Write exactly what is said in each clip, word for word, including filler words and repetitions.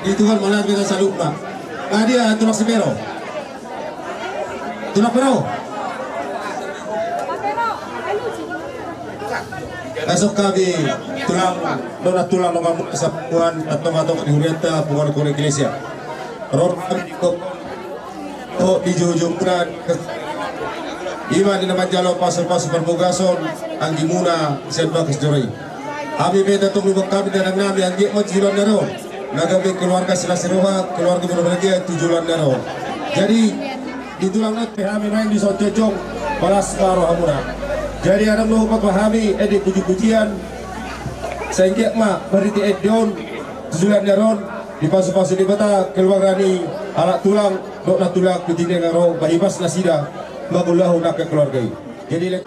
Di Tuhan mauliate ma hita saluhutna. Nga dia tulang si Pero? Tulang Pero. Masuk kami tulang, nona tulang nona muna sapunguan, tonga-tonga ni hurianta, punguan-punguan iglesia. Ro hami di ko-, ko di jujumuna. Ima di na manjalo pasu-pasu parbogason, anggimuna, sian bagas joro i. Hami pe tongtong, lupa hami, tanang nami, anggiat ma tu joloan ni ari on na gabe keluarga silas ni roha, keluarga berbahagia tu joloan ni ari on. Jadi, di tulang nami pe hami main di son jongjong, palas ma rohamuna. Jadi, adong do hupasahat hami, ende puji-pujian, sai anggiat ma, marhite ende on, tu joloan ni ari on, dipasu-pasu Debata, keluarga ni halak tulang, dohot na tulang, tu joloan ni ari on, bahibas nasida, mangulahon angka keluarga i. Jadi, le-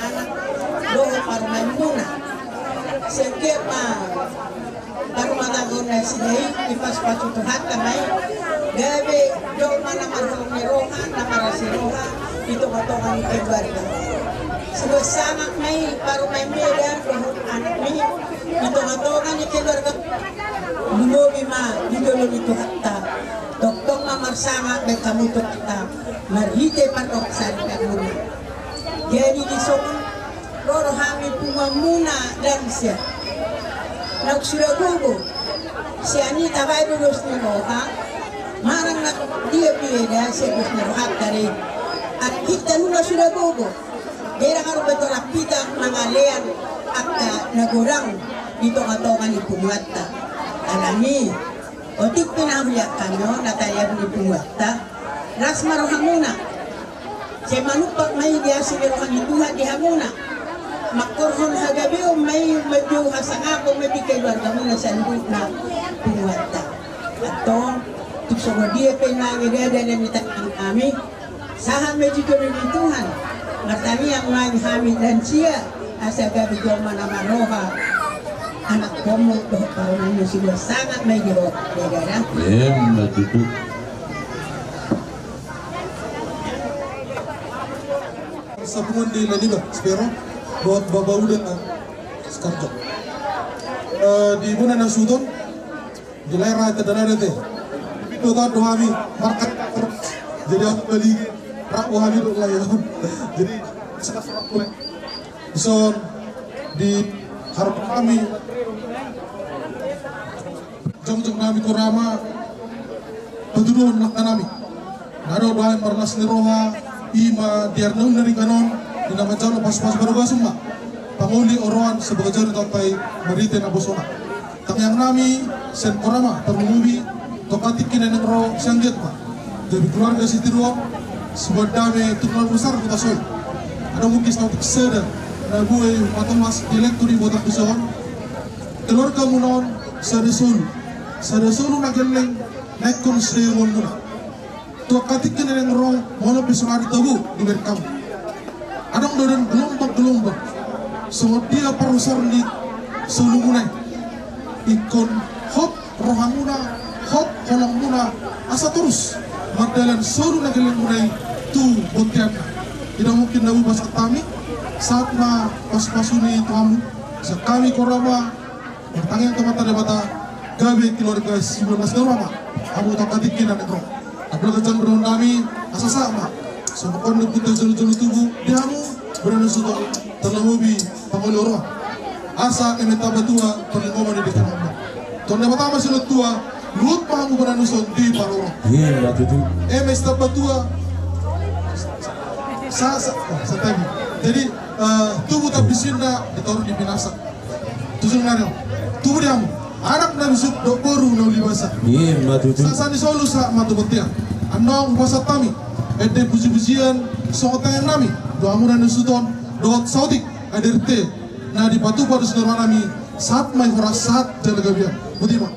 Anak dohot parumaenmuna. Sai anggiat ma parrumatanggaon nasida i dipasu-pasu Tuhanta ma i, gabe jolma na marholong ni roha, na marasi roha di tonga-tonga ni keluarga. Sibuat sangap ma i parumaen Medan dohot anakmi di tonga-tonga ni keluarga. Lumobi ma dijoloi Tuhanta. Tongtong ma marsangap bahen hamu Tuhanta marhite pardohot saripeonmuna. Jadi dison ro do hami punguanmuna Damsyah. Naung suda gogo Sian i tabaen do dos ni roha, manang na dia pe da sian dos ni rohanta do i. Alai hita nunga suda gogo. Boi adong be torang hita mangalean angka na godang di tongatonga ni punguanta. Alani, otik pe na hami angka na talean ni punguanta, las ma rohamuna. Sai manumpak ma i di asi ni roha ni Tuhan di hamuna. Mangkorhon hagabeon ma i, manjou hasangapon ma i di keluargamuna saluhutna punguanta. Antong, tung songon dia pe nuaeng dada na nitangihon hami, sahat ma i di toru ni Tuhan. Martangiang ma i hami lansia, asa gabe jolma na marroha. Anak homo dohot parumaen ni sidua, sahat ma i di ho, dada. Emma tutu. Sapungan di Laniba, Sipero, dohot Baba Uda, Sikarjo. Eh, di bona na suhuton, di lae ra ita dalana te. Pindo taon do hami markas. Jadi ahu balik, rap do hami do lae. Jadi, sekarang mulai. Dison, di harap kami. Jongjong nami Korama, patuduhon langka nami. Na adong do hami marlas ni roha, i ma di ari na uli na denggan on, di na manjalo pasupasu baru basum ma. Pangoli oroan sebagai jari tampai marhite na bosona. Tangiang nami, sian Korama, tarlumobi, tu angka tingki na naeng ro sian giat ma. Gabe keluarga sitiruon, sebuah dame, tu keluarga besar Huta Sohi. Adong mungkin saotik sada, na bue, matomas, di lektor di botak dison. Keluargamuna on, sada solu. Sada solu na gelleng, na ingkon sudengganmuna. Tu angka tingki na naeng ro, molo pe sonari tabo, dibereng hamu. Adong do don gelombang-gelombang. Songon dia parusar ni solumuna i. Ingkon hot rohamuna, hot holongmuna, asa torus. Mardalan solu na gellengmuna i, tu bonteanna. Tidak mungkin na bue pasahat hami, sahat ma pasupasu ni Tuhanmu. Sian hami Korama, martangiang tu Amanta Debata, gabe keluarga sibolas ni roha ma hamu tu angka tingki na naeng ro. Apalagi jam berondam nami, asa sahat ma. Songon on ni punta jolo-jolo tubu, di hamu, bona ni suhuton, tarlumobi, pangoli oroan. Asa eme tamba tua, tarlumobi ma di denggan hamu. Tuhan Debata ma silehon tua, luhut ma hamu bona ni suhuton, di parorot. Emma tutu. Eme tamba tua, sa, sa, oh, sa tadi. Jadi, eh, tubu tapi sinda, ditaruh di pinasa. Tusun ngari. Tubu di hamu. Anak na bisuk dohot boru na uli basa. Emma tutu. Sahat ni solu sahat ma tu bontean. Annon hupasahat hami ende puji-pujian songon tangiang nami. Dohot hamu na nisuhut on. Dohot saotik A D R T. Na dipatupa dos ni roha nami. Sahat ma i horas sahat jala gabe. Boti ma.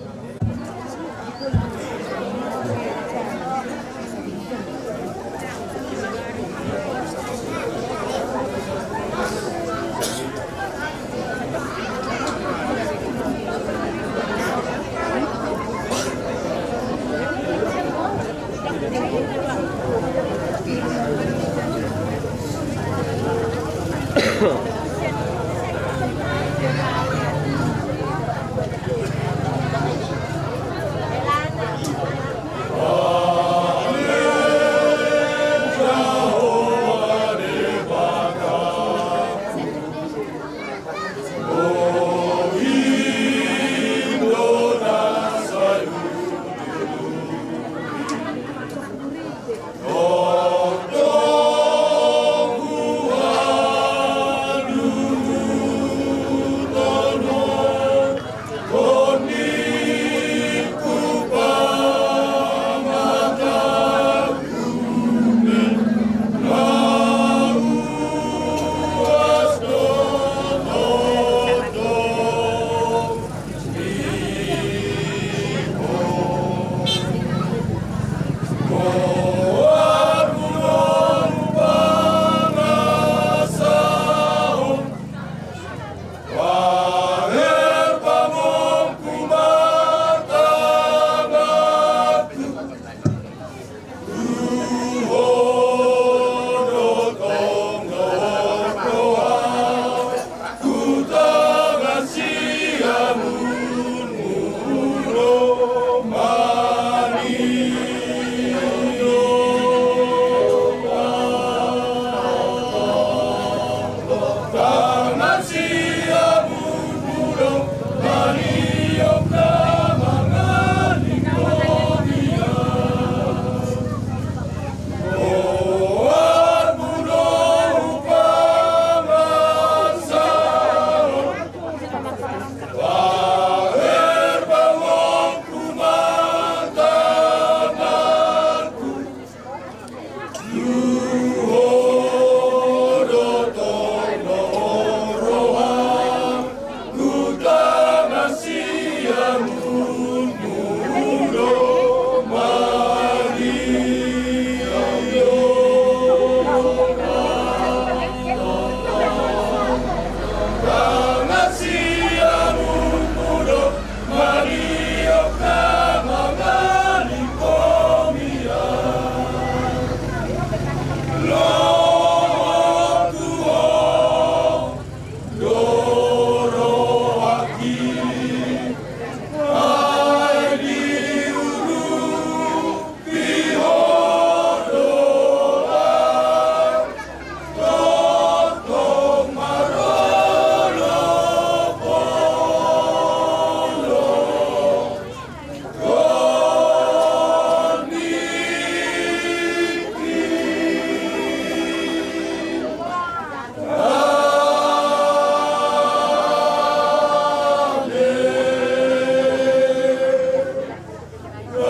Di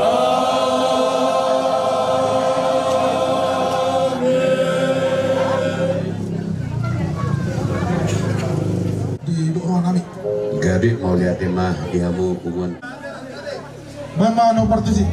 doa nami. Gabe mauliate ma di hamu punguan. Baen ma nomor tusi.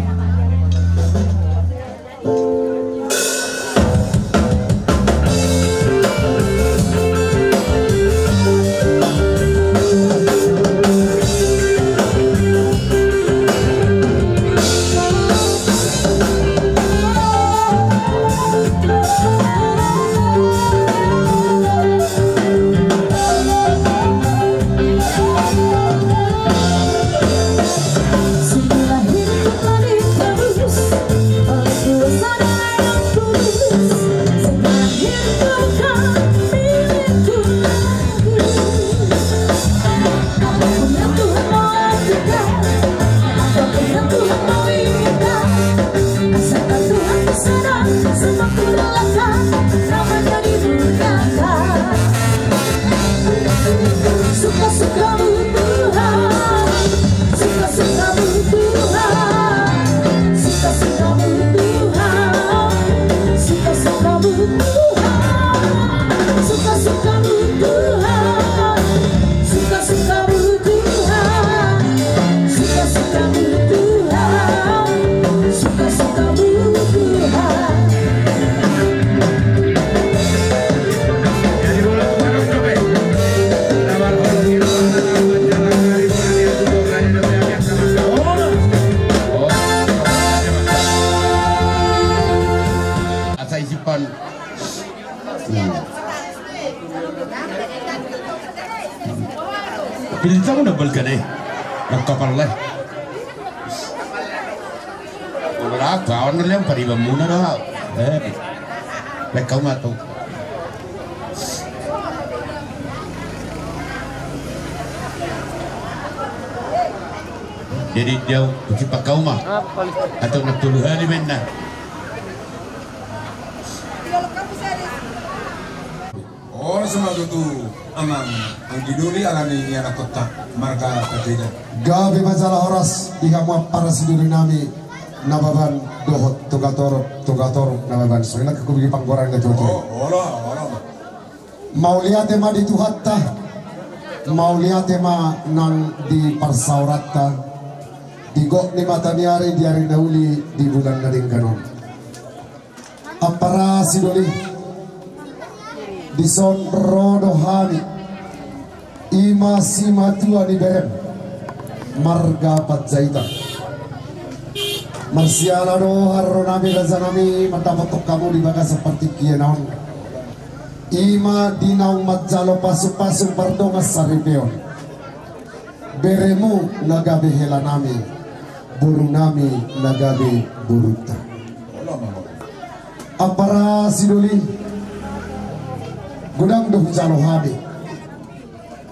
Asa i simpan. Hmm. Pilih tamu na balkan eh. Nak kapal lah. Berapa? Orang yang pariban muna dah. Eh. Lek kau matu. Jadi dia uji pakau mah. Atau nak tuluhan ni benar. Horas ma tutu amang anggi doli ala ni ianakhonta marga Panjaitan. Gabe ma jala horas di hamu ampara sidoli nami Nababan dohot Togatorop, Togatorop Nababan. Songon i nangkin hubege panggoaran na tuatua. Oh, olo, olo. Mauliate ma di Tuhanta. Mauliate ma nang di parsaoranta. Di gok ni mataniari di ari na uli di bulan na denggan on. Ampara sidoli, dison ro do hami, i ma simatua ni berem, marga Panjaitan. Marsiala do haroro nami raja nami mandapothon hamu di bagasan partingkian on. I ma di naung manjalo pasupasu pardongan saripeon. Beremu na gabe hela nami, boru nami na gabe borunta. Ampara sidoli, godang do hujalo hami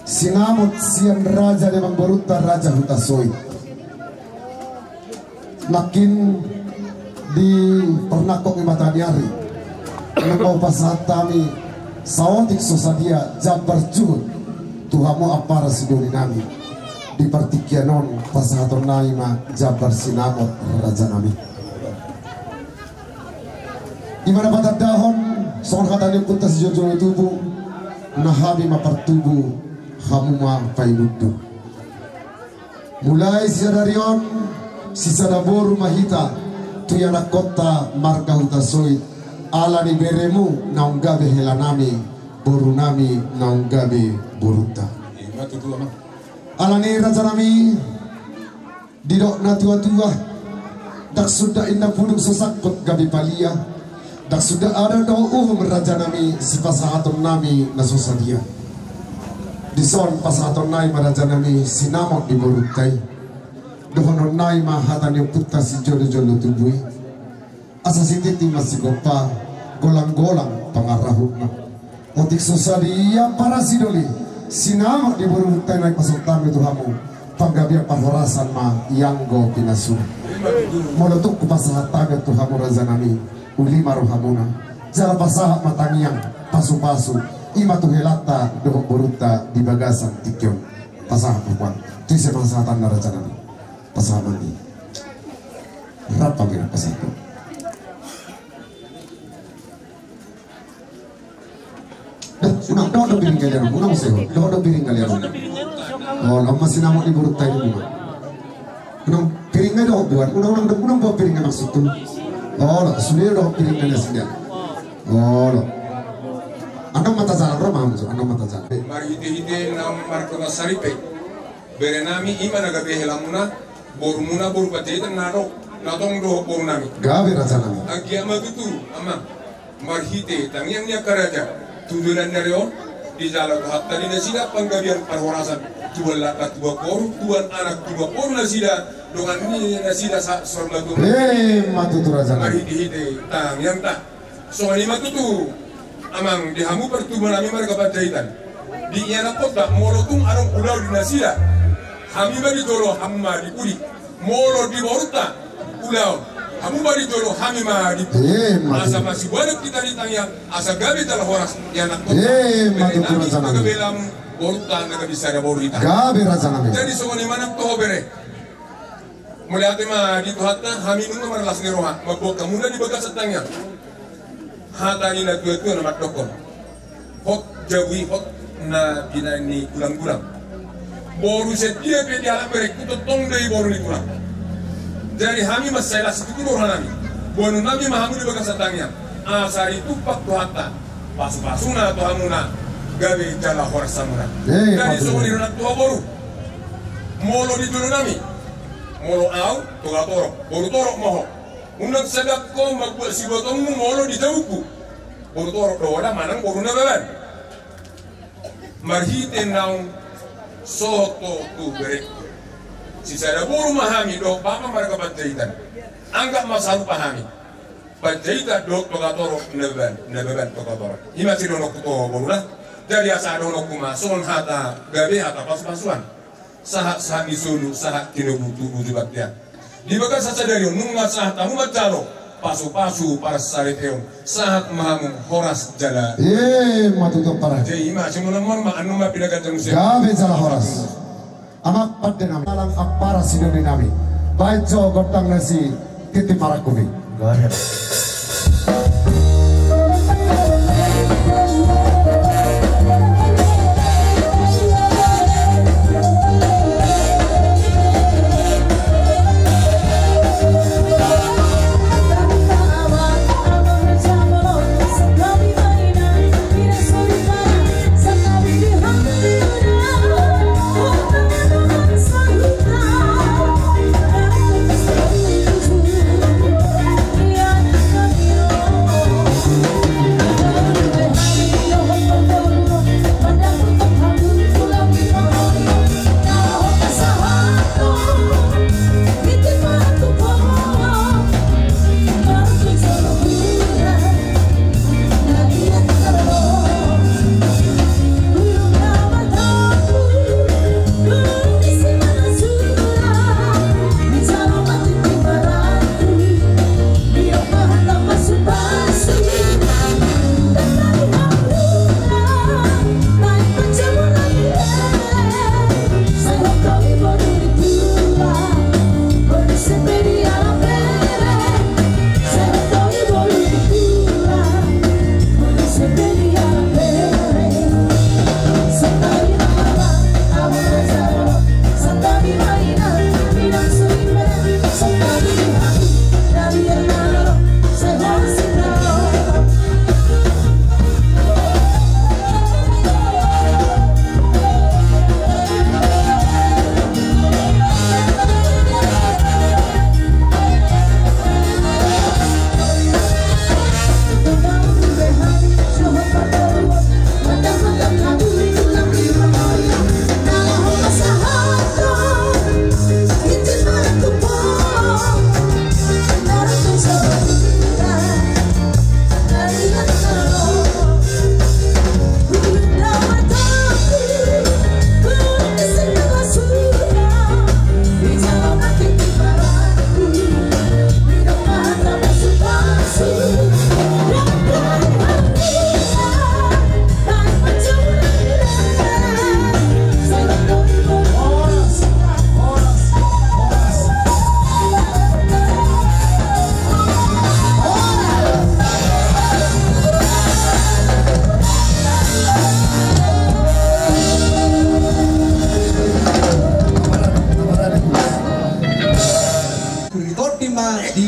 sinamot sian raja ni amangborunta Raja Hutasoit. Nangkin di parnangkok ni mataniari, nunga hupasahat hami saotik so sadia jambar juhut tu hamu ampara sidoli nami. Di partingkian on pasahaton nami ma jambar sinamot raja nami. I ma na patandahon songon hata ni ompunta sijolojolo tubu, na hami ma partubu, hamu ma paimundun. Mulai sisadari on, sisada boru ma hita tu ianakhonta marga Hutasoit, ala ni beremu naung gabe hela nami, boru nami naung gabe borunta. Ima tutu, amang. Ala ni raja nami, didok na tuatua, ndang suda inna pudung so sangkot gabe palia. Ndang suda adat dohot uhum raja nami sipasahaton nami na so sadia. Dison pasahaton nami ma raja nami sinamot di borunta i. Dohonon nami ma hata ni ompunta sijolojolo tubu i. Asa sititi masigompa, golang-golang pangarahutna. Otik so sadia ampara sidoli, sinamot di borunta i na hupasahat hami tu hamu. Panggabean parhorasan ma ianggo pinasuna. Molo tung hupasahat hami tu hamu raja nami, uli ma rohamuna. Jala pasahat ma tangiang, pasupasu, i ma tu helanta dohot borunta di bagasan tingki on. Pasahat ma huan. Tu ise ma hasahatanna raja nami? Pasahat ma i. Rap ma, rap pasahat. Dah, unang, dohot do piring galianmu, unang muse, dohot do piring galianmu. Olo, on ma sinamot ni borunta i, unang. Unang piring i dohot buat, unang, unang, unang buat piring i maksudhu. Olo, sude dohot piring i nasida. Olo. Andang ma tajalang, ro ma hamu jo, andang ma tajalang. Marhitehite na marga Mansaripe. Berenami i ma na gabe helamuna, borumuna boru Panjaitan na adong, na tong do borunami. Gabe rajanami. Anggiat ma tutu, amang, marhite tangiang ni angka raja, tu joloan ni ari on, dijalo Tuhanta di nasida panggabean parhorasan, tuan lak, tuan boru, tuan anak, tuan boru nasida, dongan ni nasida sa-, saur matua. Emma tutu rajanami. Marhitehite tangiangta. Songon i ma tutu, amang, di hamu partubuannami marga Panjaitan. Di ianakkonta, molo tung adong ulaon di nasida, hami ma di jolo, hamu ma di pudi. Molo di borunta ulaon, hamu ma di jolo, hami ma di pudi. Emma tutu. Asa masiboanon hita di tangiang, asa gabe jala horas ianakkonta. Emma tutu rajanami. Berenami na gabe helamuna, borunta na gabe sada boru hita. Gabe rajanami. Jadi songon i ma nang tu ho bere. Mauliate ma di Tuhanta, hami nunga marlas ni roha, mamboan hamuna di bagasan tangiang. Hata ni natuatua na mandokkon. Hot jabu i, hot na binahen ni gulanggulang. Boru sian dia pe dialap berengku, tongtong do i boru ni tulang. Jadi hami mansai las tutu do rohanami. Boanonnami ma hamu di bagasan tangiang. Asa ditumpak Tuhanta pasupasuna tu hamuna, gabe jala horas hamuna. Eh, jadi songon i do nang tu ho boru. Molo di jolonami, molo au Togatorop, boru Torop ma ho. Unang sagap ho mambuat siboatonmu molo di jabungku. Boru Torop do holan manang boru Nababan. Marhite naung sohot ho tu berengku. Sisada boru ma hami dohot bapa marga Panjaitan. Anggap ma sarupa hami. Panjaitan dohot Togatorop, Nababan, Nababan Togatorop. I ma sidohononku tu ho boruna. Jadi asa dohononku ma songon hata gabe, hata pasupasuan. Sahat, sahat ni solu, sahat tinobu tu uju baktian. Di bagasan sadari on nunga sahat hamu manjalo pasupasu parsaripeon, sahat ma hamu horas jala. Emma tutu, ampara. Jadi i ma, simonamon ma, annon ma pinaganjang muse. Gabe jala horas. Amang pandenami, alang ampara sidoninami. Baen jo gondang na si Titi Parangkupi. Go ahead.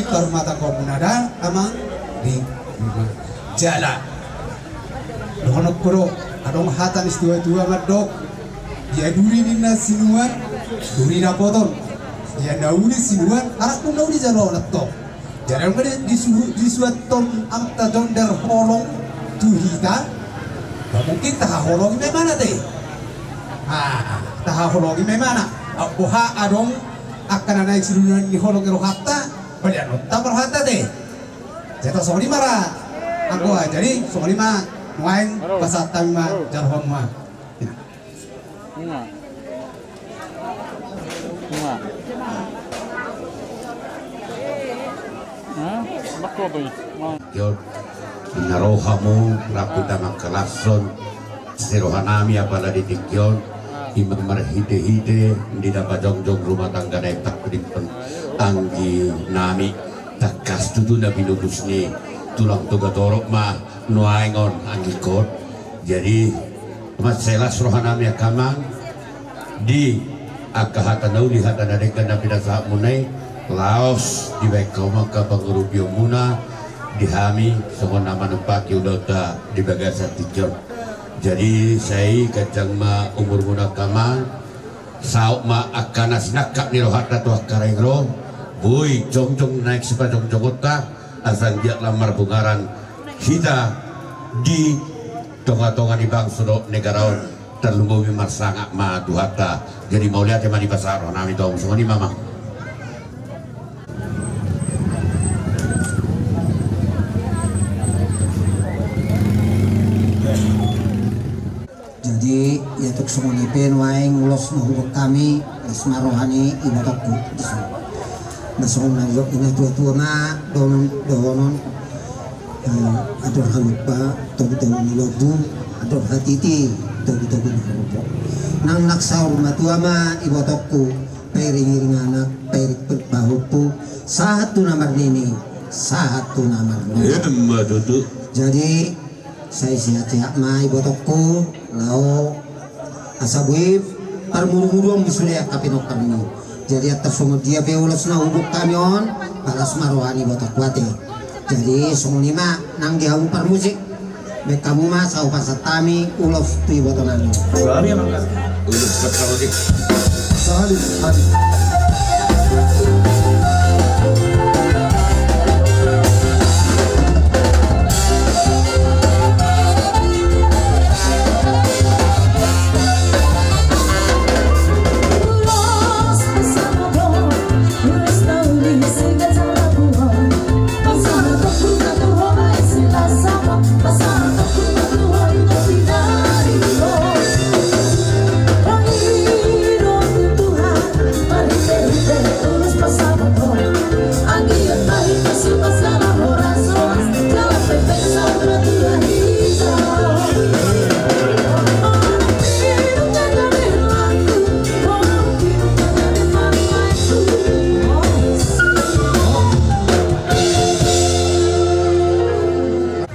Parumatanmuna da amang di rumah. Jala dohononku do, adong hata ni situa-tua mandok: Ia duri ninna sinuan, duri dapoton. Ia na uli sinuan, anak pun na uli jaloon tong. Jadi adong ma di, di suhu, disuanhon amanta Jonder holong tu hita. Ba mungkin tahaholongi ma ibana te. Ah, tahaholongi ma ibana. Boha adong angka na naeng sinuan ni holong i rohanta. Palianonta ma rohanta te. Jata songon i ma ra. Anggo, ah, jadi songon i ma nuaeng, pasahat hami ma jaloonmuna. Ima. Ima. Hah? Bako tu. Ima. Yo, na ro hamu rap hita mangkalashon sirohanami apala di tingki on, ima marhite-hite di na pajongjong rumah tangga na i pangkudinghon angginami. Tangkas tutu na binobus ni tulang Togatorop ma nuaeng on anggingkon. Jadi, mansai las rohanami angka amang di angka hata na uli, hata na denggan na pinasahatmuna i, laos dibaen hamu angka pangurupion muna di hami songon na manumpahi ulaonta di bagasan tingki on. Jadi sai ganjang ma umurmuna angka amang, saut ma angka na sinangkap ni rohanta tu angka na naeng ro, boi jongjong naeng sipajongjongonta, asa anggiat lam marbungaran hita di tonga-tonga ni bangso dohot negara on, tarlumobi marsangap ma Tuhanta. Jadi mauliate ma dipasahat rohanami tu hamu, songon i ma amang. Jadi ia tung songon i pe nuaeng ulos na huboan hami, las ma roha ni ibotongku dison. Na songon na nidok ni na tua-tua ma dohonon, dohonon, eh, andor halumpang togu-togu ni lombu, andor hatiti togu-togu ni horbo. Nang nang saur matua ma ibotongku, pairing-iring anak, pairing pahompu, sahat tu na marnini, sahat tu na marnono. Ima tutu. Jadi sai sehat-sehat ma ibotongku, laho asa boi parmuru-muruonmu sude angka pinompar ni. Jadi antong songon dia pe ulos na huboan hami on, las ma roha ni ibotongku ate. Jadi songon i ma nang di hamu parmusik, baen hamu ma asa hupasahat hami ulos tu ibotonami. Ulos parmusik. Sahali, sahali.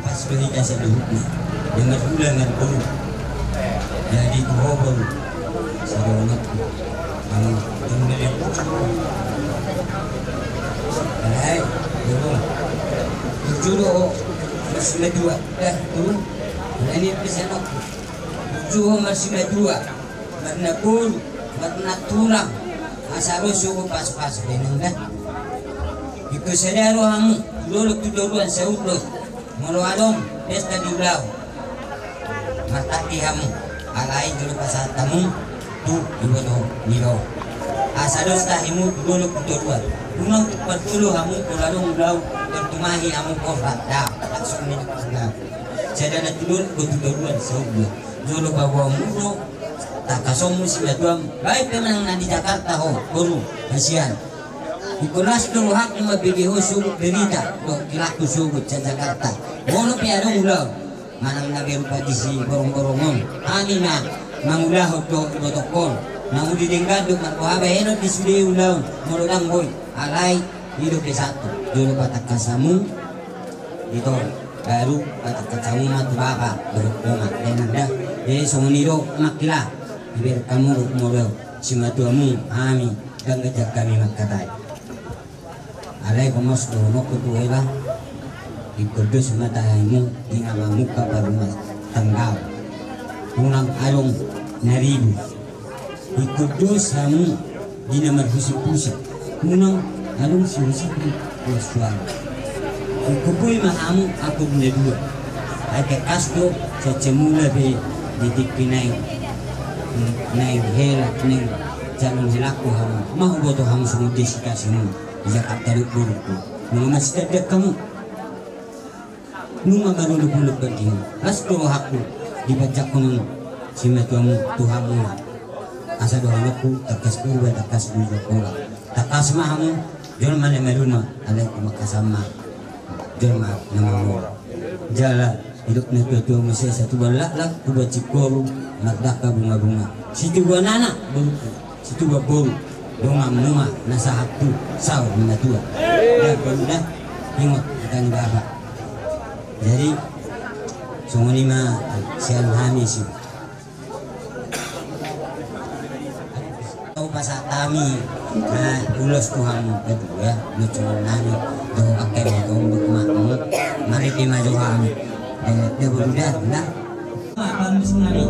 Pas do hita saluhutna, dengan gula ngan bolu. Jadi tu ho bolu, sadohononku. Anu, tinggal yang pucuk. Alai, bolu. Tujuh do ho, masih dua. Dah, turun. Ini pesan aku. Tujuh ho, masih dua. Marna bolu, marna tulang, asa ro sogot pas-pas benang da. Ingkon sada rohamu, tu dolok tu toruan saut do. Molo adong pesta di ulaon, martangki hamu, alai jolo pasahat hamu tu iboto ni ro. Asa dos tahimu tu dolok tu toruan. Unang tu parjolo hamu, molo adong ulaon, tartumahi hamu korban da. Langsung ni ulaon. Sada na tu dolok tu toruan saut do. Jolo paboaonmu do tangkasonmu simatuam, baen pe manang na di Jakarta ho, boru, hasian. Ingkon las do rohangku mambege ho sogot berita dohot kilangku sogot sian Jakarta. Molo pe adong ulaon, manang na berupa disi borong-borong on, hami ma mangulahon dohot ibotongkon. Na uli denggan do marboha bahenon di sude ulaon, molo ndang boi. Alai i do pe satu, jolo patangkas hamu, ito, baru patangkas hamu ma tu bapa dohot omak, dainang da. Jadi songon i do mangkila, diberek hamu do molo simatuamu hami, ndang ganjang hami mangkatai. Alai homas dohononku tu hela, ingkon dos ma tahimu di na mamungka parrumah tangga. Unang adong na ribut. Ingkon dos hamu di na marhusip-husip. Unang adong sihusip di dos suara. Ingkon boi ma hamu angka na dua. Ai tangkas do, songon mula pe di tingki naeng, naeng hela, naeng calon helangku hamu. Mahu boto hamu songon dia sikasimu. Di Jakarta do borungku. Nunga masitandang hamu. Nunga marolopolop bangkihon. Las do rohangku dipanjangkon simatuamu tu hamu. Asa dohononku tangkas Purba, tangkas Bojonggorang. Tangkas ma hamu jolma na maluma, alai tumangkasan ma jolma na mamora. Jala didok natuatua muse, satuban laklak tuban singkoru, mardangka bungabunga. Situbuan anak borungku, situbuan boru, donganmu ma na sahat tu saur matua. Dah, baru dah, ingot hata ni bapa. Jadi songon i ma sian hami si. Tau pasahat hami, nah, ulos tu hamu, aduh ya, lucu nami, dohot angka na tombok ma, hmm, maridi ma jo hami. Eh, dia baru dah, nah. Apa nami?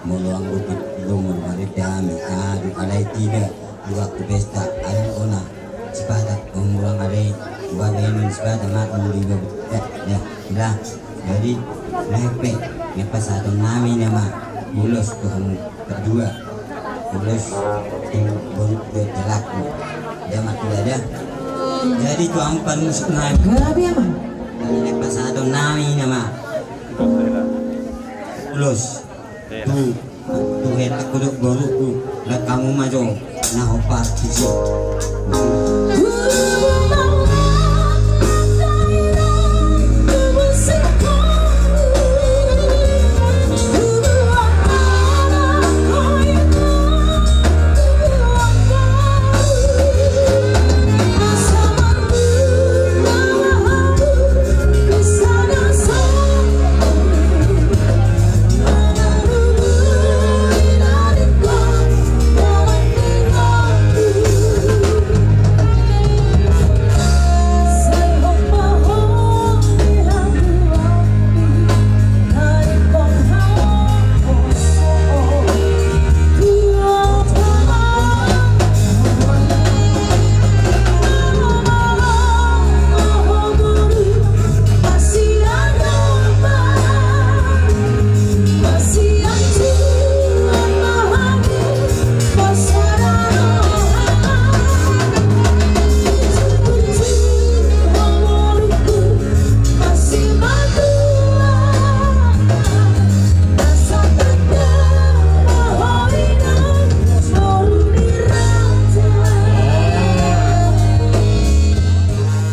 Molo anggo di lomo marende hami, aduh, alai tidak di waktu pesta, ayo ona sipata, molo alai buat ini sipata, mak, muli ya, ya, jadi, nepe, nepe satu nami nama, ulos tu hamu berdua, ulos tu berdua jelaku, dia mati ada, jadi tu hamu parmusik nami. Garabi ama. Nepe satu nami nama, ulos. Tu, tu hela kuduk boru tu, lek hamu ma jo, na hopat tu si.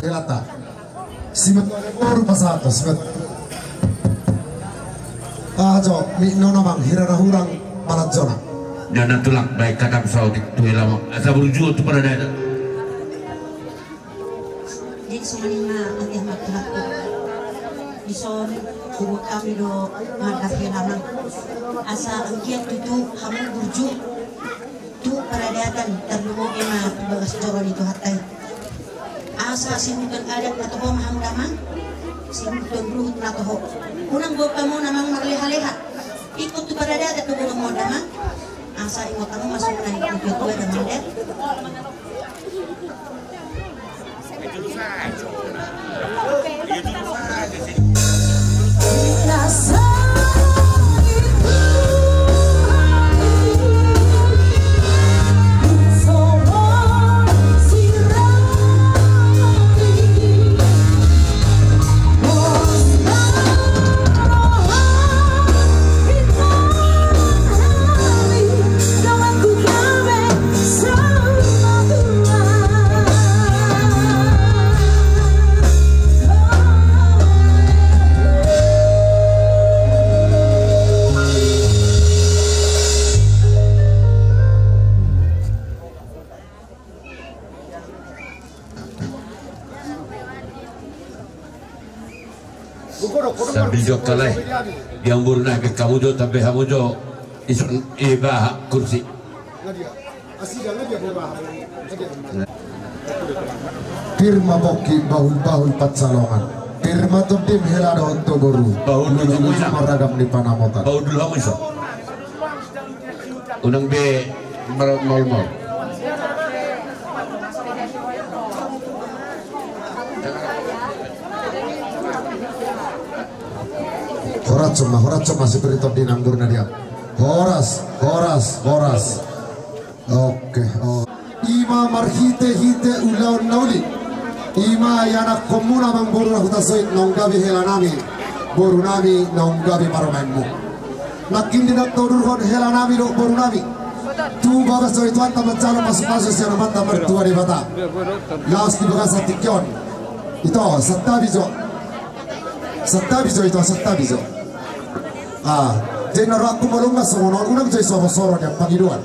Helata. Simet boru pasahat, simet. Ah, jo, mi nona mang, hira na hurang, palat jona. Nana tulak baik kadang saotik tu hela mang. Asa burju tu paradaton. Jadi songon i ma, anggia ma tulak. Dison, tubuh kami do, mada hela mang. Asa anggia tutu, hamu burju. Tu paradaton, tarlumobi ma tu bagas joro ni Tuhanta i. Asa sihuton adat na toho ma hamu damang, sihuton ruhut na toho. Unang boan hamu damang marleha-leha. Ingkon tu paradaton do boan hamu damang. Asa ingot hamu ma songon na nidok ni tua-tua damang da. Sambil jokkalai. Di amburna, hamu jo, tambai hamu jo. Ison, eh, baha kursi. Pir ma pongki bahul-bahul pansalongan. Pir ma tondim hela dohot tu boru. Bahul dulu hamu ison. Maragam ni panamotan. Bahul dulu hamu ison. Unang be maol-maol. Horas ma, horas ma, si pir tondim amburna dia. Horas, horas, horas. Oke, oh. Ima marhite-hite ulaon na uli. Ima ianakkonmuna amangboru na hutasoit, naung gabe helanami, borunami, naung gabe parumaenmu. Nangkin di na taudurhon helanami dohot borunami tu bagas joro ni Tuhanta manjalo pasu-pasu sian Amanta Martua Debata. Laos di bagasan tingki on. Ito, santabi jo. Santabi jo, ito, santabi jo. Ah, jadi na rohangku molo nunga songon on, unang jo i soro-soro nian pangidoan.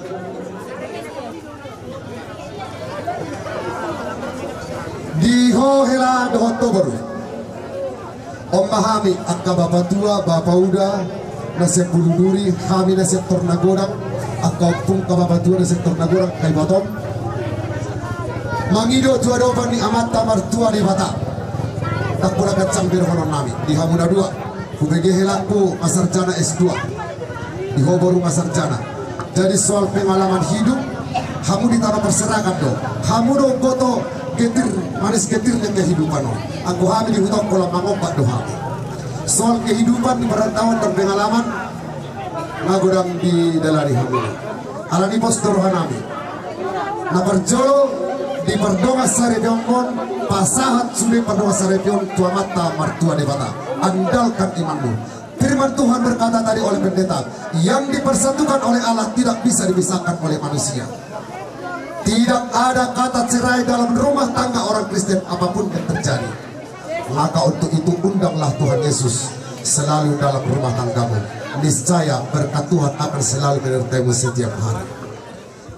Di ho hela dohot tu boru. On ma hami angka bapatua, bapauda, na sian Bulu Duri, hami na sian Tor Nagodang, angka ompungka bapatua na sian Tor Nagodang, Kalibaton. Mangido tu adopan ni Amanta Martua Debata. Ndang pola ganjang be dohononnami, di hamu na dua. Hubege helangku, masarjana S dua. Di ho boru ma sarjana. Jadi soal pengalaman hidup, hamu di tano parserakan do. Hamu do umboto getir, manis getirnya kehidupan on. Anggo hami di huta on pola mangompat do hami. Soal kehidupan di parantauan dan pengalaman, na godang didalani hamu. Alani pos do rohanami. Na parjolo di pardongansaripeon on, pasahat sude pardongansaripeon tu Amanta Martua Debata. Andalkan imanmu. Firman Tuhan berkata tadi oleh pendeta, yang dipersatukan oleh Allah tidak bisa dipisahkan oleh manusia. Tidak ada kata cerai dalam rumah tangga orang Kristen apapun yang terjadi. Maka untuk itu undanglah Tuhan Yesus selalu dalam rumah tanggamu. Niscaya berkat Tuhan akan selalu menyertaimu setiap hari.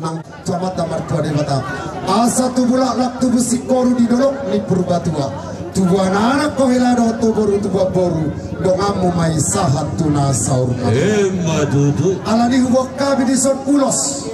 Nang tu Amanta Martua Debata. Asa tubu laklak tubu singkoru di dolok ni Purbatua. Tubuan anak ho hela dohot tubu boru, tubuan boru. Donganmu ma i sahat tu na saur matua. Emma tutu. Alani huboan hami dison ulos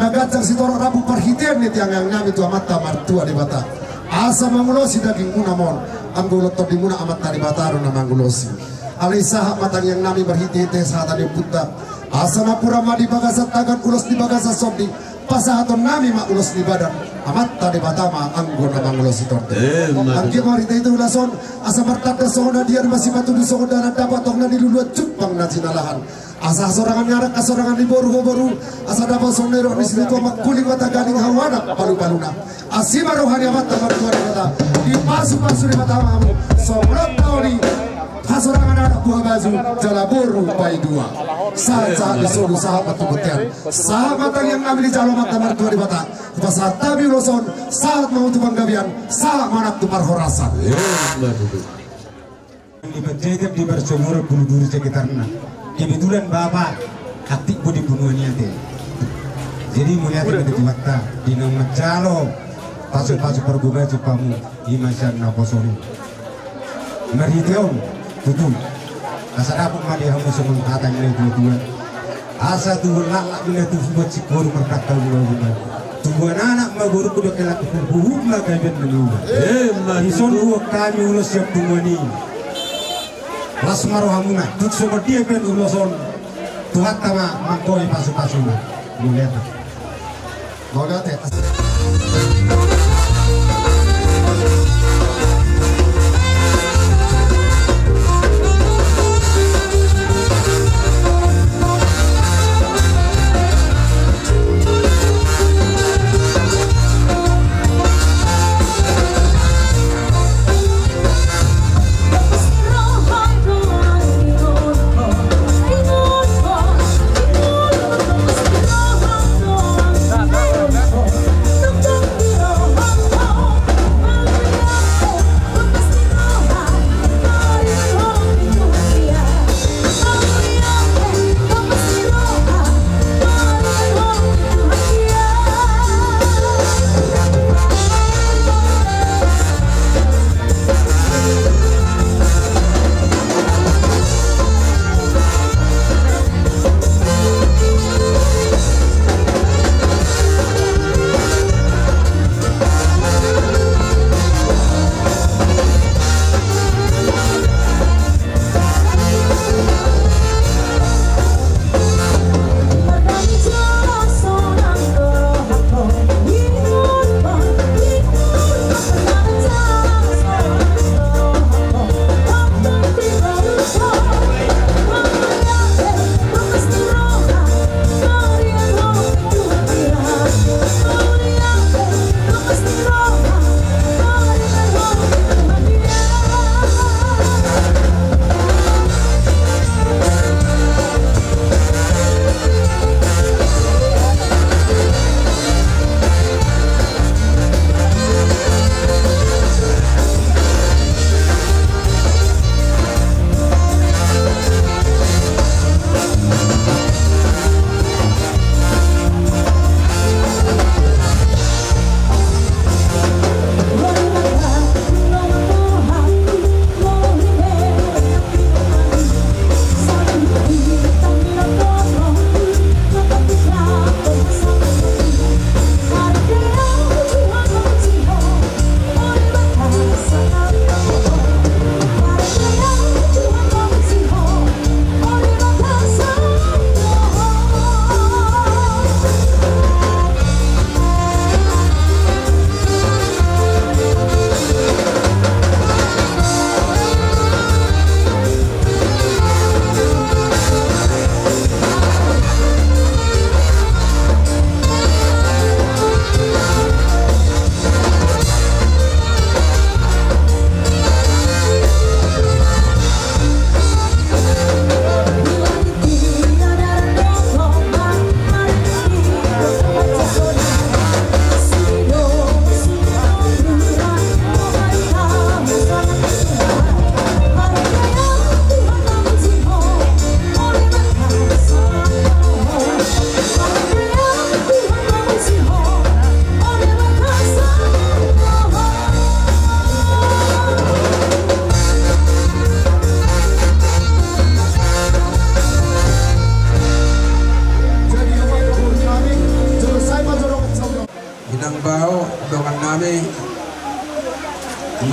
na ganjang sitorop rambu parhitean ni tiang tiang nami tu Amanta Martua Debata. Asa mangulosi dagingmuna ma on, anggo ulos tondimuna Amanta Debata do na mangulosi. Alai sahat ma tangiang nami marhitehite sahata ni ompunta. Asa napuran ma di bagasan tangan ulos di bagasan sondi, pasahaton nami ma ulos ni badan, Amanta Debata ma anggo na mangulosi tondi. Emma tutu. Anggiat marhitehite ulos on, asa martanda songon na diar, masipatudu songon dalan, dapot tong na niluluan, jumpang na jinalahan. Asa hasorangan ni anak, hasorangan ni boru, ho boru, asa dapot songon na nidok ni situa, mangkuling ma taganing, hau anak palu-paluna. Asi ma roha ni Amanta Martua Debata, dipasupasu Debata ma hamu, songon on taon i, hasorangan anak buha baju, jala boru paidua. Sahat-sahat ni solu, sahat ma tu bontean, sahat ma tangiang nami dijalo Amanta Martua Debata, hupasahat hami ulos on, sahat ma hamu tu panggabean, sahat ma nang tu parhorasan. Emma tutu. Di Panjaitan, di Marsomuran, Buludur sekitarna. Kebetulan bapa aktif do di banua ni ate. Jadi mauliate ma di Tuhanta di na manjalo pasupasu parbue baju hamu, i ma sian naposo i. Marhite on tutu, asa dapot ma di hamu songon hata ni natuatua. Asa tubuan laklak ma tubuan singkoru, martangka muna muna. Tubuan anak ma borungku, dongke laklak huhut ma gabe na niula. Emma tutu. Dison huboan hami ulos sian punguan i. Las ma rohamuna, tung songon dia pe ulos on, Tuhanta ma mangkoi pasupasuna. Mauliate. Mauliate.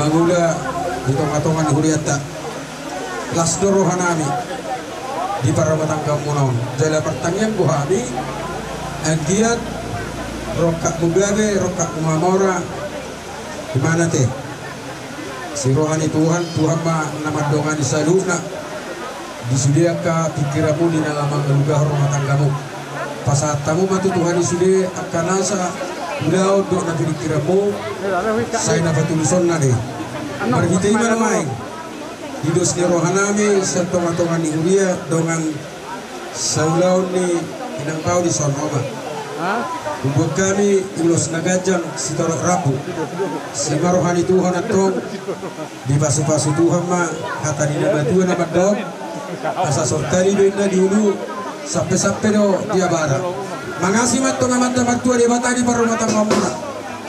Mula di tonga-tonga ni hurianta, las do rohanami di parrumatanggaonmuna on. Jala martangiang do hami, anggiat rongkapmu gabe, rongkapmu mamora, di mana te. Siroha ni Tuhan, Tuhan ma na mandongani saluhutna. Di sude angka pingkiranmu di na lam mangalugahon rumah tanggamu. Pasahat hamu ma tu Tuhan i sude angka nasa ulaon dohot na piningkiranmu, sai na patulusonna do i. Marhite i ma nuaeng, di dos ni rohanami sian tonga-tonga ni huria dongan saulaon ni inang pau di son, Oma. Umboan hami ulos na ganjang sitorop rambu. Sian roha ni Tuhan antong, dipasu-pasu Tuhan ma hata ni na matua na mandok, asa sortali do inna di ulu, sampe-sampe do di abara. Mangasi ma antong Amanta Martua Debata di parrumatanggaonmuna.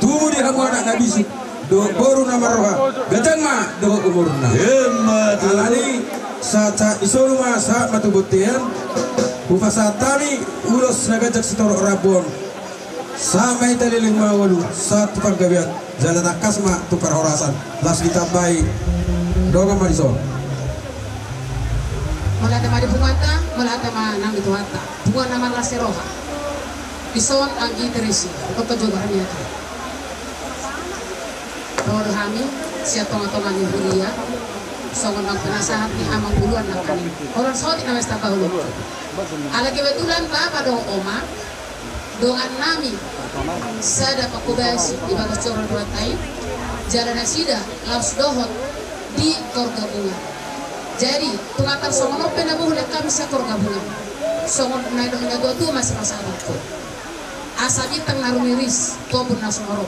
Tubu di hamu anak na bisuk dohot boru na marroha, ganjang ma dohot umurna. Emma tutu. Alani sahat-sahat ni solu ma sahat ma tu bontean. Hupasahat hami ulos na ganjang sitorop rambu on. Sahat ma hita leleng mangolu, sahat tu panggabean, jala tangkas ma tu parhorasan. Las ditambai, dongan ma di son. Mauliate ma di punguanta, mauliate ma nang di Tuhanta. Punguan na marlas ni roha. Di son anggi Teresi, rongkap jogo hami ate. Ro do hami sian tonga-tonga ni huria, songon naung pinasahat ni amang uluan nangkaning. Holan saotik na mesta bahulon. Ala kebetulan bapa dohot oma, dongannami sada pangkobasi di bagas joro ni Tuhanta i, jala nasida laos dohot di Kor Gabungan. Jadi, tung tarsongon on pe na bohulhon hami sian Kor Gabungan. Songon na nidok ni natua-tua ma sipasahatonku. Asa bintang na rumiris, tu ombun na sumorop.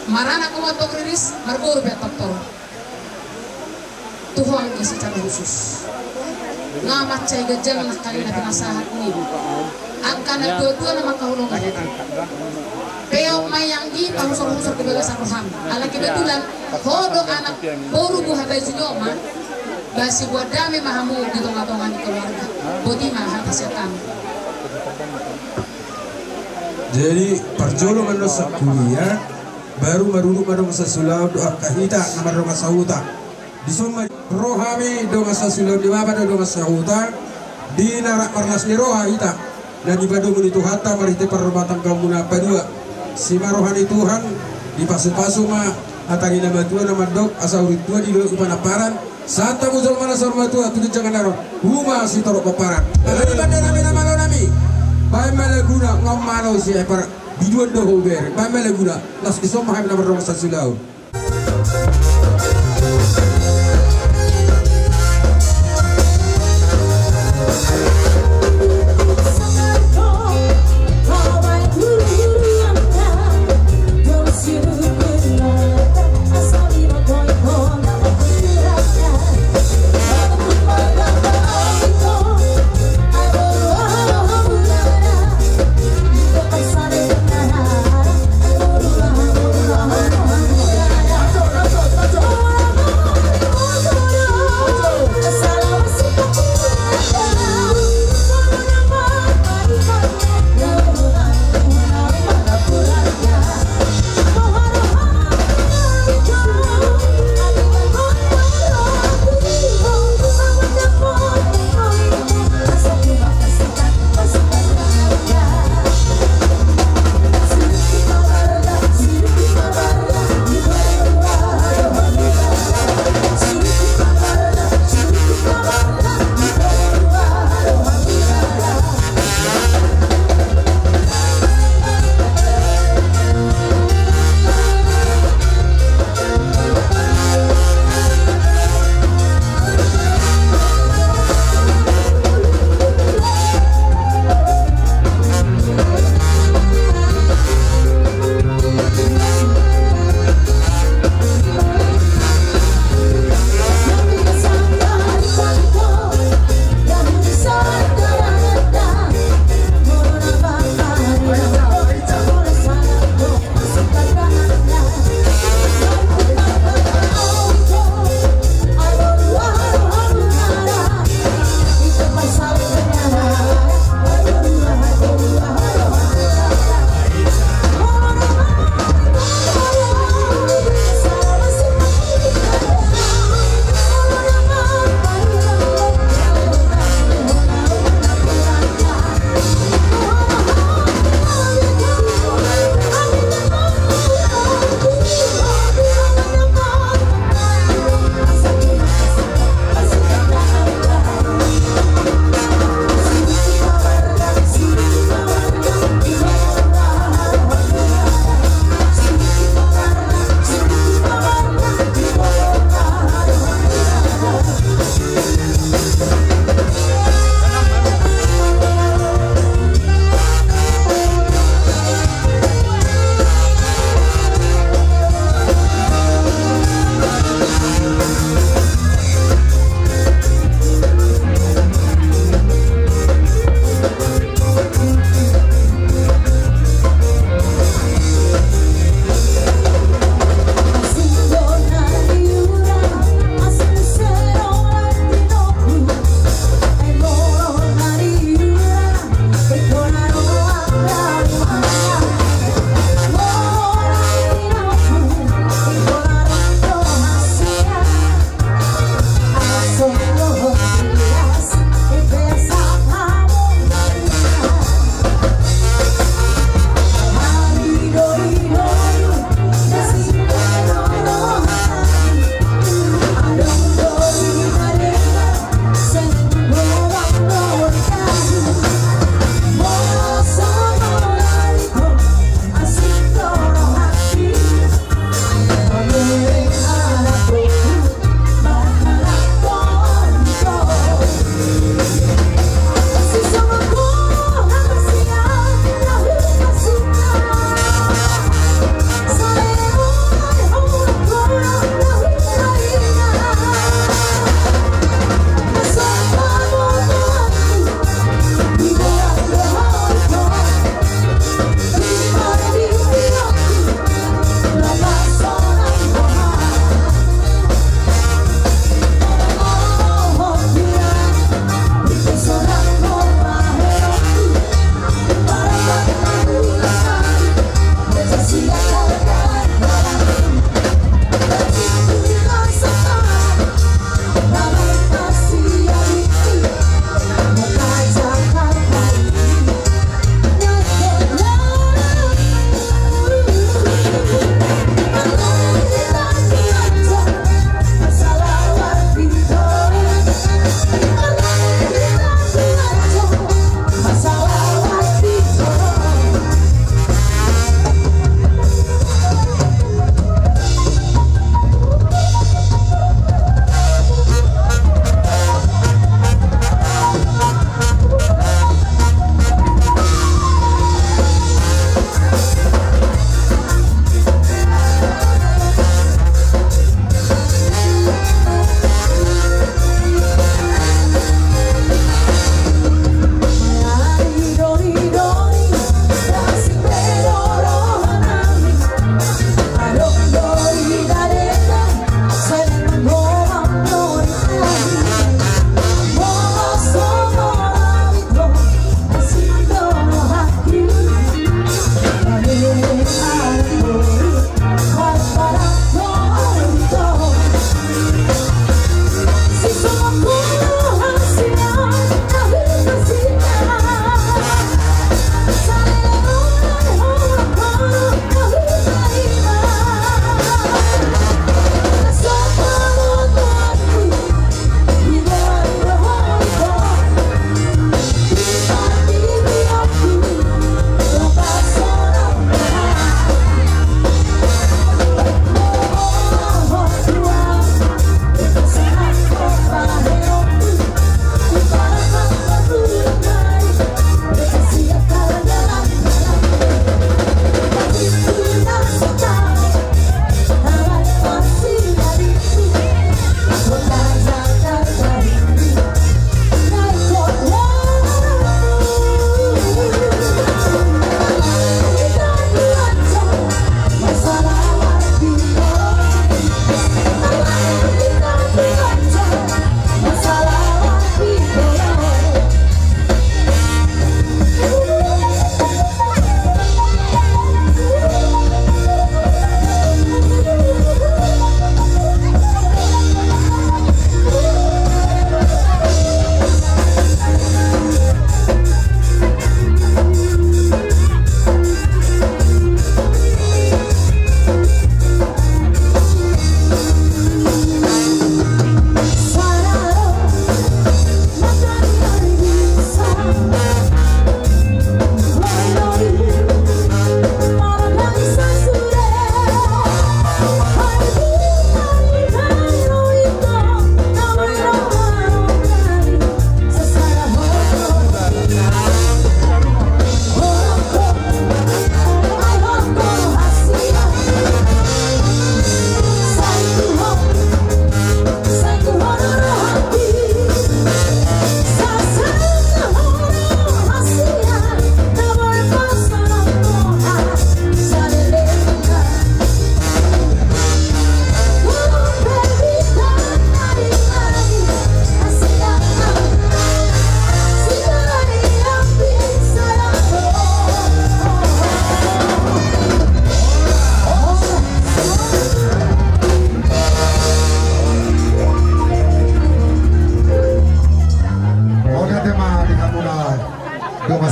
Maranak ma antong riris, marboru pe antong torop. Tu ho anggi secara khusus. Nga mansai ganjang nangkaning na pinasahat ni angka natua-tua na mangkaholongi. Peop ma i anggi, pahusor-husor di bagasan roham. Ala kebetulan, ho do anak boru buha baju ni oma, ba siboan dame ma hamu di tonga-tonga ni keluarga. Boti ma hata sian hami. Jadi, parjolo ma na sahat huria, baru marudut ma dongan sasulaon dohot angka hita na mardongan sahuta. Di son ma ro hami dongan sasulaon ni bapa dohot dongan sahuta, di na rap marlas ni roha hita na nipadomu ni Tuhanta marhite parrumatanggaonmuna paduahon. Sian roha ni Tuhan, dipasu-pasu ma hata ni na matua na mandok, asa hurintua di dolok tu panamparan, sahat hamu jolma na saur matua tu ginjang ni ari on, huma sitorop pomparan. Alani i, pande nami na malo nami, baen ma laguna, nga malo si epar, biduan do ho bere, baen ma laguna. Laos di son ma hami na mardongan sasulaon.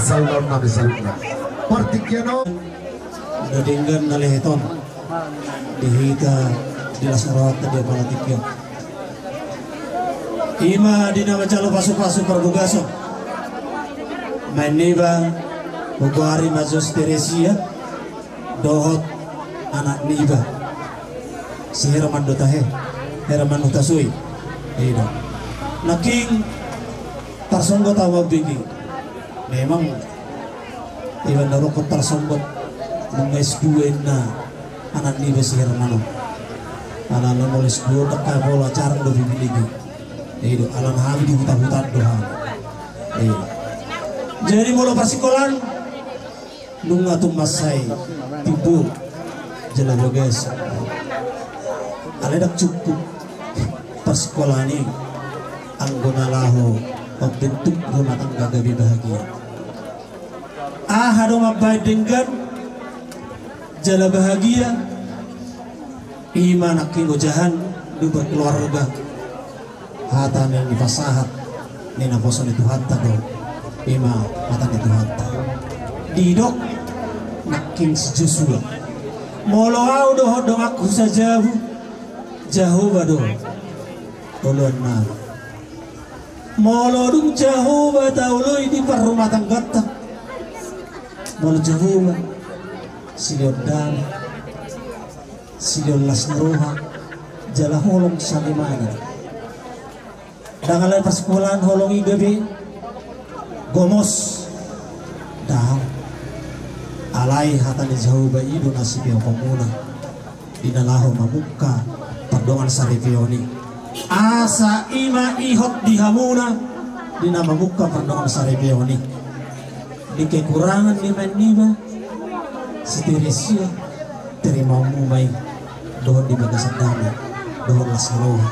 Saluhutna, saluhutna. Partingkian on. Denggan na lehet on di hita di las ni rohanta di apala tingki on. Ima di na manjalo pasupasu parbogason. Maen niba, hugoari ma jo si Teresia dohot anak niba. Si Herman do tahe, Herman Hutasui. Ido. Nangkin tarsonggot au mambege. Memang iba na rokot tarsonggot, nunga S dua inna anak niba si Herman on. Alana molo S dua on dang pola, jarang do dibege. Ido, alana hami di huta-huta do hami. Ido. Jadi molo parsikolaan, nunga tung mansai timbo jala bagas. Alai dang cukup parsikolaan i anggo na laho mambentuk rumah tangga gabe bahagia. Aha do mambaen denggan jala bahagia? Ima nangkin ojahan do berkeluarga. Hata na nipasahat ni naposo ni Tuhanta do, ima hata ni Tuhanta. Didok nangkin si Josua, molo au dohot donganku sajabu, Jahowa do oloannami. Molo dung Jahowa taoloi di parrumahtanggaanta, molo Jahowa silehon dame, silehon las ni roha, jala holong salelenglelengna. Dang alai parsikolaan holong i gabe gomos, daong. Alai hata ni Jahowa i do na sipeoponmuna di na laho mamungka pardongan saripeon i. Asa ima ihot di hamuna di na mamungka pardongan saripeon i. Di kekurangan ni maen niba si Teresia, terimaonmu ma i dohot di bagasan dame dohot las ni roha.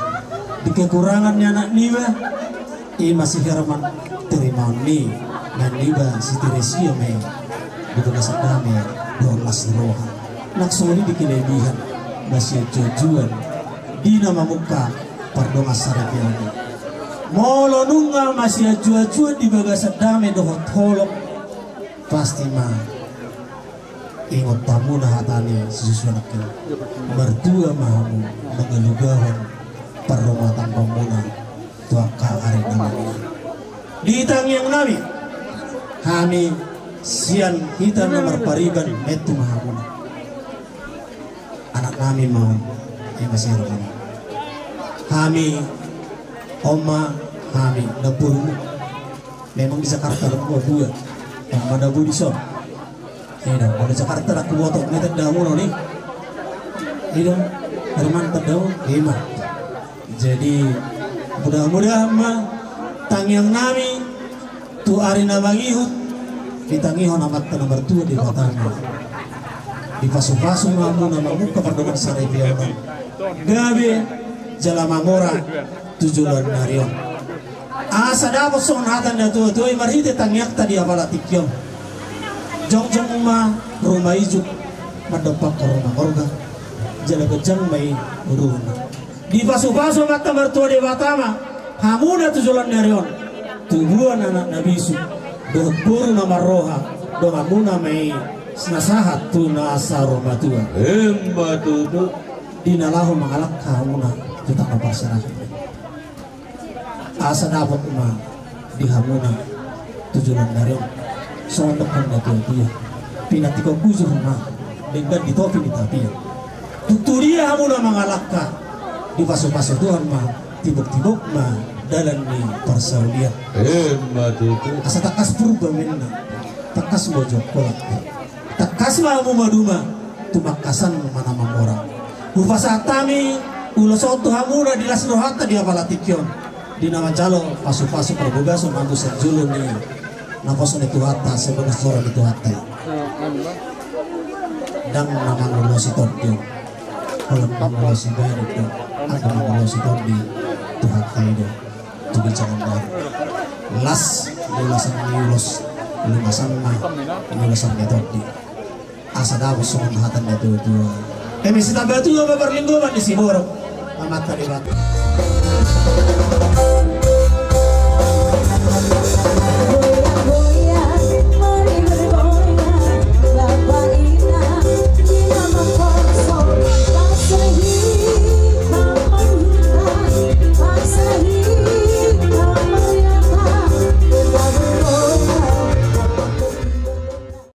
Di kekurangan ni anak niba, ima si Herman, terimaon ni maen niba si Teresia ma i di bagasan dame dohot las ni roha. Nang songon i di kelebihan, masianjuanjuan di na mamungka pardongan saripeon i. Molo nunga masianjuanjuan di bagasan dame dohot holong, pasti ma ingot hamuna hata ni si Josua nangkin. Martua ma hamu mangalugahon parrumahtanggamuna tu angka ari na mangihut. Di tangiangnami, hami sian hita na marpariban, maen tu ma hamuna. Anaknami ma on, ima si Herman. Hami, on ma hami namborumu. Memang di Jakarta do hamu dua. Ima na budi son. Ido, molo Jakarta dang huboto, ima tandamu on i. Ido, Herman tandamu, ima. Jadi mudah-mudahan ma tangiangnami tu ari na mangihut ditangihon Amanta na martua Debata ma. Dipasupasu ma hamuna mamungka pardongan saripeon on, gabe jala mamora tu joloan ni ari on. Asa dapot songon hata ni natuatua i marhite tangiangta di apala tingki on. Jongjong ma ruma ijuk mandompakhon ruma morga, jala ganjang ma i uruhutna. Dipasupasu Amanta martua Debata ma hamuna tu joloan ni ari on, tubuan anak na bisuk dohot boru na marroha, donganmuna ma i na sahat tu na saur matua. Ima tutu. Di na laho mangalangka hamuna tu tano parserahan. Asa dapot ma di hamuna tu joloan ni ari on songon dokhon ni natuatua: Pinantikhon hujur ma denggan di topi ni tapian. Tung tu dia hamuna mangalangka, dipasupasu Tuhan ma, tiboktibok ma dalan ni parsaulian. Ima tutu. Asa tangkas Purba ma inna, tangkas Bojongkolang. Tangkas ma hamu maduma, tumangkasan ma na mamora. Hupasahat hami ulos on tu hamuna di las ni rohanta di apala tingki on, di na manjalo pasupasu parbagason hamu sian jolo ni naposo ni Tuhanta, sian bagas joro ni Tuhanta i. Ndang na mangulosi tondi, holan mangulosi badan do, anggo mangulosi tondi Tuhanta i do. Tu ginjang on baru las ni ulasan ni ulos, lumasan ma ni ulasan ni tondi. Asa dapot songon hata ni natuatua. Eme sitamba tua ma parlinggoman ni siborok, Amanta Debata.